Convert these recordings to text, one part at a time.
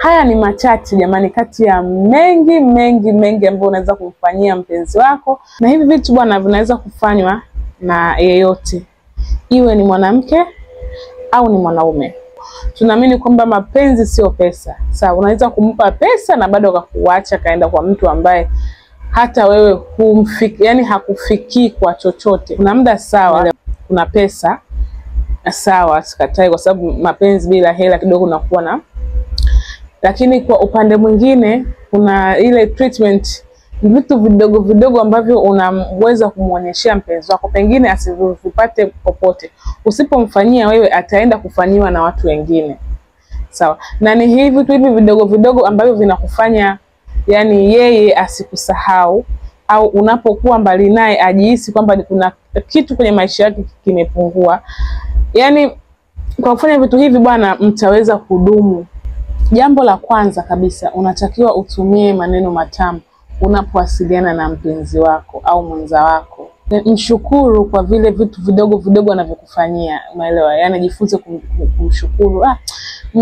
Haya ni machache jamani, kati ya mengi mengi mengi ambayo unaweza kumfanyia mpenzi wako, na hivi vitu bwana vinaweza kufanywa na yeyote, iwe ni mwanamke au ni mwanaume. Tunaamini kwamba mapenzi sio pesa. Sawa, unaweza kumpa pesa na bado akakuacha kaenda kwa mtu ambaye hata wewe humfiki, yani hakufikii kwa chochote. Kuna muda sawa, kuna pesa sawa, sikatai, kwa sababu mapenzi bila hela kidogo unakuwa na, lakini kwa upande mwingine kuna ile treatment, vitu vidogo vidogo ambavyo unaweza kumuonyeshea mpenzi wako, pengine asivipate popote. Usipomfanyia wewe, ataenda kufanyiwa na watu wengine. Sawa, na ni hivi vitu hivi vidogo vidogo ambavyo vinakufanya yani yeye asikusahau, au unapokuwa mbali naye ajihisi kwamba kuna kitu kwenye maisha yake kimepungua. Yani kwa kufanya vitu hivi bwana, mtaweza kudumu. Jambo la kwanza kabisa, unatakiwa utumie maneno matamu unapowasiliana na mpenzi wako au mwenza wako. Mshukuru kwa vile vitu vidogo vidogo anavyokufanyia, unaelewa? Yani jifunze kumshukuru. Ah,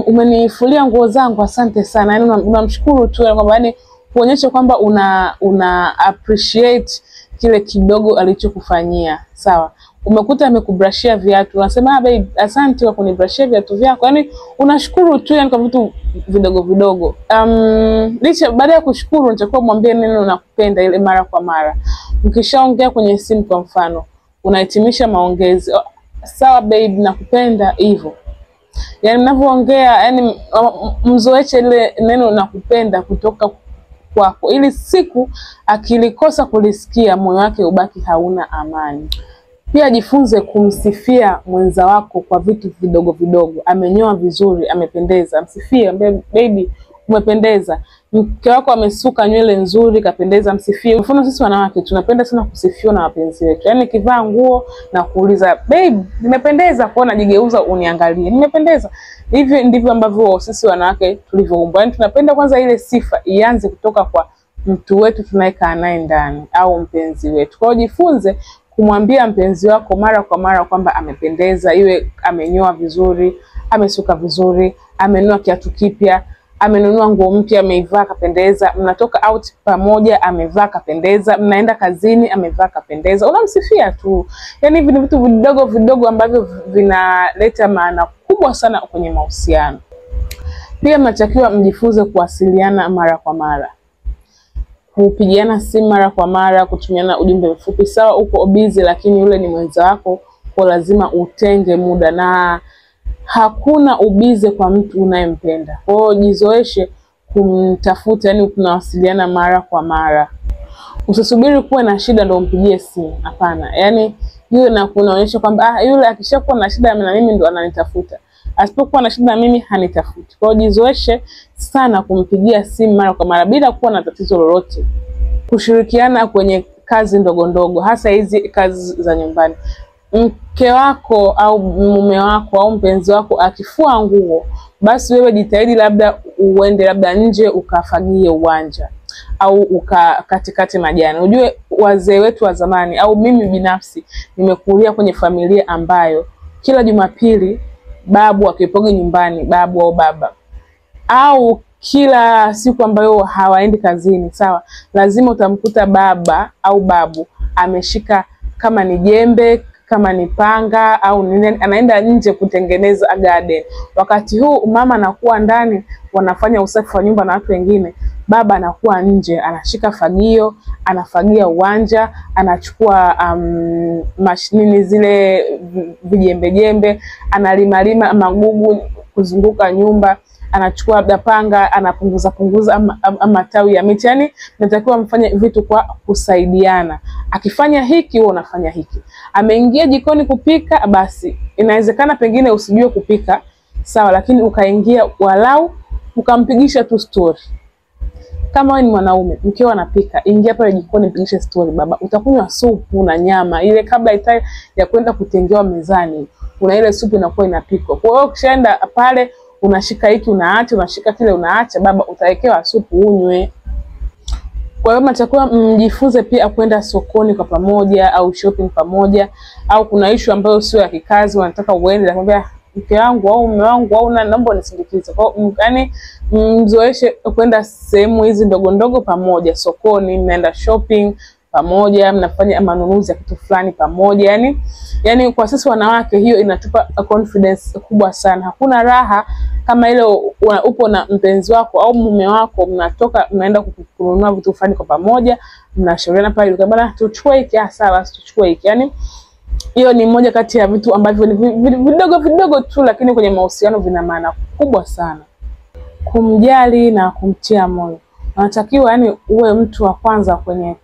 umenifulia nguo zangu, asante sana. Yani unamshukuru tu kwamba, yani kuonyesha kwamba una appreciate kile kidogo alichokufanyia. Sawa, umekuta amekubrashia viatu, unasema ah, babe, asante kwa kunibrashia viatu vyako. Yani unashukuru tu, yani kwa vitu vidogo vidogo. Licha baada ya kushukuru, unatakiwa mwambie neno nakupenda ile mara kwa mara. Mkishaongea kwenye simu kwa mfano, unahitimisha maongezi, sawa babe, nakupenda, hivyo. Yani mnavyoongea, yani mzoeche ile neno nakupenda kutoka kwako, ili siku akilikosa kulisikia moyo wake ubaki hauna amani. Pia jifunze kumsifia mwenza wako kwa vitu vidogo vidogo. Amenyoa vizuri, amependeza, msifie, baby umependeza. Mke wako amesuka nywele nzuri, kapendeza, msifie. Mfano sisi wanawake tunapenda sana kusifiwa na wapenzi wetu. Yaani kivaa nguo na kuuliza babe, nimependeza, kwa najigeuza uniangalie, nimependeza. Hivi ndivyo ambavyo sisi wanawake tulivyoumbwa. Yaani tunapenda kwanza ile sifa ianze kutoka kwa mtu wetu tunayekaa naye ndani au mpenzi wetu. Kwa hiyo jifunze kumwambia mpenzi wako mara kwa mara kwamba amependeza, iwe amenyoa vizuri, amesuka vizuri, amenunua kiatu kipya, amenunua nguo mpya, ameivaa kapendeza, mnatoka out pamoja, amevaa kapendeza, mnaenda kazini, amevaa kapendeza, unamsifia tu. Yaani hivi ni vitu vidogo vidogo ambavyo vinaleta maana kubwa sana kwenye mahusiano. Pia mnatakiwa mjifunze kuwasiliana mara kwa mara, kupigiana simu mara kwa mara, kutumiana ujumbe mfupi. Sawa, uko busy, lakini yule ni mwenza wako, kwa lazima utenge muda, na hakuna ubize kwa mtu unayempenda. Kwa hiyo jizoeshe kumtafuta, yani tunawasiliana mara kwa mara. Usisubiri kuwa na shida ndio umpigie simu, hapana. Yani yule na kunaonyesha kwamba ah, yule akishakuwa na shida na mimi ndo ananitafuta, asipokuwa na shida na mimi hanitafuti. Kwa hiyo jizoeshe sana kumpigia simu mara kwa mara bila kuwa na tatizo lolote. Kushirikiana kwenye kazi ndogo ndogo, hasa hizi kazi za nyumbani. Mke wako au mume wako au mpenzi wako akifua nguo, basi wewe jitahidi labda uende labda nje ukafagie uwanja au ukakatikati majani. Ujue wazee wetu wa zamani, au mimi binafsi nimekulia kwenye familia ambayo kila Jumapili babu akipoge nyumbani, babu au baba, au kila siku ambayo hawaendi kazini, sawa, lazima utamkuta baba au babu ameshika kama ni jembe, kama ni panga au nini, anaenda nje kutengeneza garden. Wakati huu mama anakuwa ndani, wanafanya usafi wa nyumba na watu wengine. Baba anakuwa nje, anashika fagio, anafagia uwanja, anachukua mashinini zile vijembejembe, analimalima magugu kuzunguka nyumba, anachukua labda panga, anapunguza punguza matawi ya miti. Yani natakiwa mfanye vitu kwa kusaidiana. Akifanya hiki, wewe unafanya hiki. Ameingia jikoni kupika, basi inawezekana pengine usijue kupika, sawa, lakini ukaingia walau ukampigisha tu story. Kama wewe ni mwanaume, mkeo anapika, ingia pale jikoni mpigishe story baba. Utakunywa supu na nyama ile kabla itai ya kwenda kutengewa mezani. Kuna ile supu inakuwa inapikwa. Kwa hiyo ukishaenda pale unashika hiki unaacha, unashika kile unaacha, baba utawekewa supu unywe. Kwa hiyo mtakuwa mjifunze pia kwenda sokoni kwa pamoja au shopping pamoja, au kuna issue ambayo sio ya kikazi wanataka uende, nakwambia mke wangu au mume wangu au nani, naomba unisindikize. Kwa hiyo yani mzoeshe kwenda sehemu hizi ndogo ndogo pamoja, sokoni, mnaenda shopping pamoja, mnafanya manunuzi ya kitu fulani pamoja. Yani kwa sisi wanawake hiyo inatupa confidence kubwa sana. Hakuna raha kama ile upo na mpenzi wako au mume wako, mnatoka mnaenda kununua vitu fulani kwa pamoja, mnashauriana pale, bwana tuchukue hiki, sawa basi tuchukue hiki. Yani hiyo ni moja kati ya vitu ambavyo ni vidogo vidogo tu, lakini kwenye mahusiano vina maana kubwa sana. Kumjali na kumtia moyo. Unatakiwa yani uwe mtu wa kwanza kwenye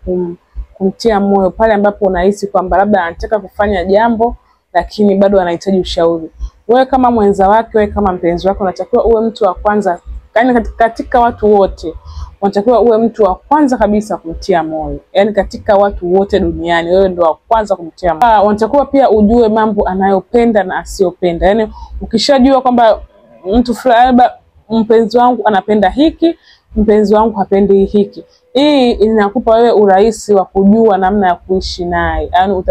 kumtia moyo pale ambapo unahisi kwamba labda anataka kufanya jambo lakini bado anahitaji ushauri. Wewe kama mwenza wake, wewe kama mpenzi wake, unatakiwa uwe mtu wa kwanza, yani katika watu wote unatakiwa uwe mtu wa kwanza kabisa kumtia moyo. Yani katika watu wote duniani wewe ndio wa kwanza kumtia moyo. Unatakiwa pia ujue mambo anayopenda na asiyopenda. Yani ukishajua kwamba mtu fulani, mpenzi wangu anapenda hiki, mpenzi wangu hapendi hiki, hii inakupa wewe urahisi wa kujua namna ya kuishi naye. Yani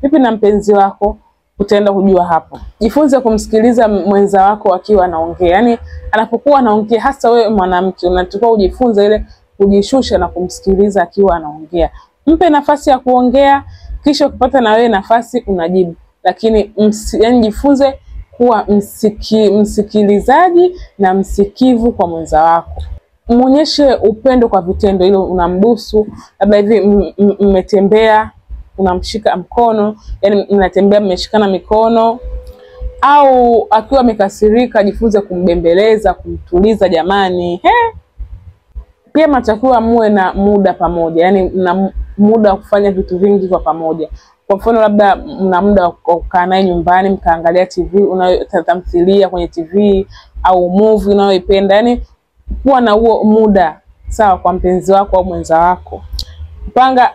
vipi na mpenzi wako utaenda kujua hapo. Jifunze kumsikiliza mwenza wako akiwa anaongea. Yani anapokuwa anaongea, hasa wewe mwanamke unatakiwa ujifunze ile kujishusha na kumsikiliza akiwa anaongea. Mpe nafasi ya kuongea, kisha ukipata na wewe nafasi unajibu. Lakini yani jifunze kuwa msikilizaji na msikivu kwa mwenza wako. Muonyeshe upendo kwa vitendo, ile unambusu, labda hivi mmetembea, unamshika mkono, yani mnatembea mmeshikana mikono. Au akiwa amekasirika, jifunze kumbembeleza, kumtuliza jamani. Pia mtakiwa muwe na muda pamoja, yani mna muda wa kufanya vitu vingi kwa pamoja. Kwa mfano labda mna muda wa kukaa naye nyumbani mkaangalia TV, unayotamthilia kwenye TV au movie unayoipenda. Yani kuwa na huo muda sawa kwa mpenzi wako au mwenza wako. Panga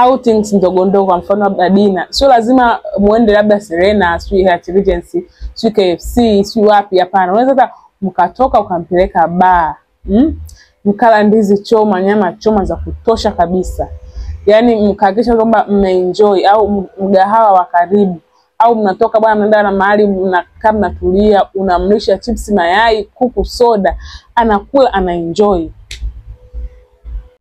outings ndogo ndogo, kwa mfano labda dinner. Sio lazima muende labda Serena, sio Hyatt Regency, sio KFC, sio wapi, hapana. Unaweza hata mkatoka ukampeleka bar, mkala ndizi choma, nyama choma za kutosha kabisa. Yani mkahakikisha kwamba mmeenjoy, au mgahawa wa karibu, au mnatoka bwana mnaenda na mahali mnakaa mnatulia, unamlisha chips, mayai, kuku, soda, anakula, anaenjoy.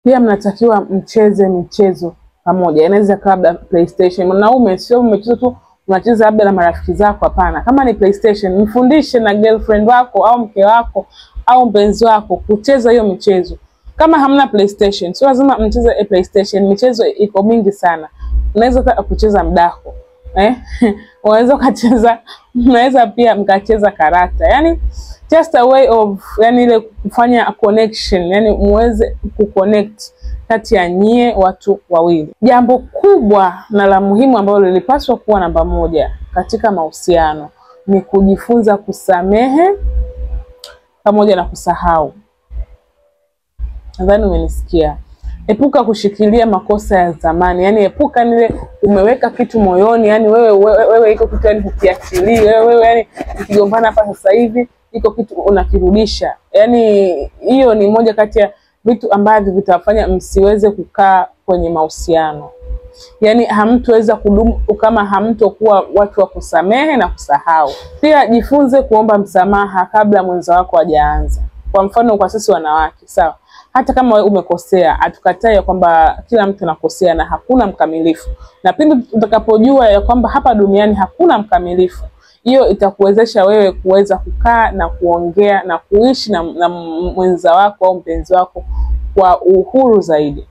Pia mnatakiwa mcheze michezo pamoja. Inaweza kuwa labda PlayStation. Mwanaume sio mchezo tu unacheza labda na marafiki zako, hapana. Kama ni PlayStation, mfundishe na girlfriend wako au mke wako au mpenzi wako kucheza hiyo michezo. Kama hamna PlayStation, sio lazima mcheze PlayStation. Michezo iko mingi sana. Unaweza kucheza mdako. Unaweza kucheza, unaweza pia mkacheza karata. Yani just a way of, yani ile kufanya connection, yani muweze kuconnect kati ya nyie watu wawili. Jambo kubwa na la muhimu ambalo lilipaswa kuwa namba moja katika mahusiano ni kujifunza kusamehe pamoja na kusahau. Nadhani umenisikia. Epuka kushikilia makosa ya zamani. Yani epuka nile umeweka kitu moyoni, yani wewe iko kitu yani hukiachilii, wewe yani ukigombana hapa sasa hivi iko kitu unakirudisha. Yani hiyo ni moja kati ya vitu ambavyo vitafanya msiweze kukaa kwenye mahusiano. Yani hamtoweza kudumu kama hamtokuwa watu wa kusamehe na kusahau. Pia jifunze kuomba msamaha kabla mwenza wako hajaanza. Kwa mfano kwa sisi wanawake, sawa, hata kama wewe umekosea, hatukatai kwamba kila mtu anakosea na hakuna mkamilifu. Na pindi utakapojua ya kwamba hapa duniani hakuna mkamilifu, hiyo itakuwezesha wewe kuweza kukaa na kuongea na kuishi na mwenza wako au mpenzi wako kwa uhuru zaidi.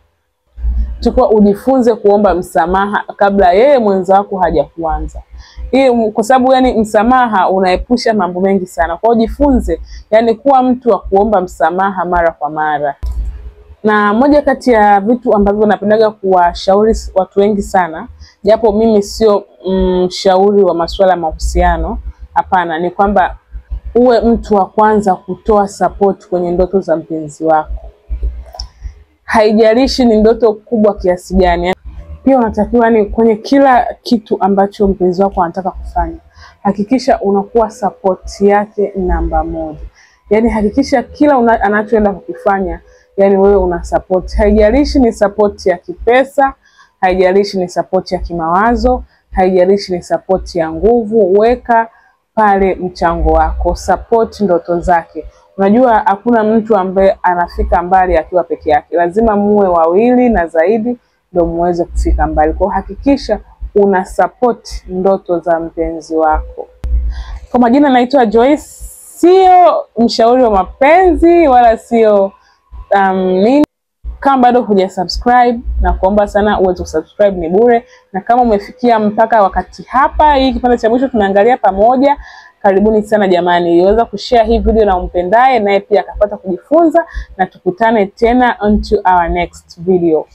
Chukua ujifunze kuomba msamaha kabla yeye mwenza wako hajakuanza. Hii kwa sababu yani msamaha unaepusha mambo mengi sana. Kwa hiyo jifunze yani kuwa mtu wa kuomba msamaha mara kwa mara. Na moja kati ya vitu ambavyo napendaga kuwashauri watu wengi sana, japo mimi sio mshauri wa masuala ya mahusiano, hapana, ni kwamba uwe mtu wa kwanza kutoa support kwenye ndoto za mpenzi wako. Haijalishi ni ndoto kubwa kiasi gani. Pia unatakiwa ni kwenye kila kitu ambacho mpenzi wako anataka kufanya, hakikisha unakuwa support yake namba moja. Yani hakikisha kila anachoenda kukifanya, yani wewe una support. Haijalishi ni support ya kipesa, haijalishi ni support ya kimawazo, haijalishi ni support ya nguvu, weka pale mchango wako, support ndoto zake. Unajua hakuna mtu ambaye anafika mbali akiwa peke yake, lazima muwe wawili na zaidi ndio muweze kufika mbali. Kwa hakikisha una support ndoto za mpenzi wako. Kwa majina naitwa Joyce, sio mshauri wa mapenzi wala sio nini. Kama bado huja subscribe, na kuomba sana uweze kusubscribe, ni bure. Na kama umefikia mpaka wakati hapa, hii kipande cha mwisho tumeangalia pamoja, karibuni sana jamani. Uweza kushare hii video na umpendaye, naye pia akapata kujifunza, na tukutane tena onto our next video.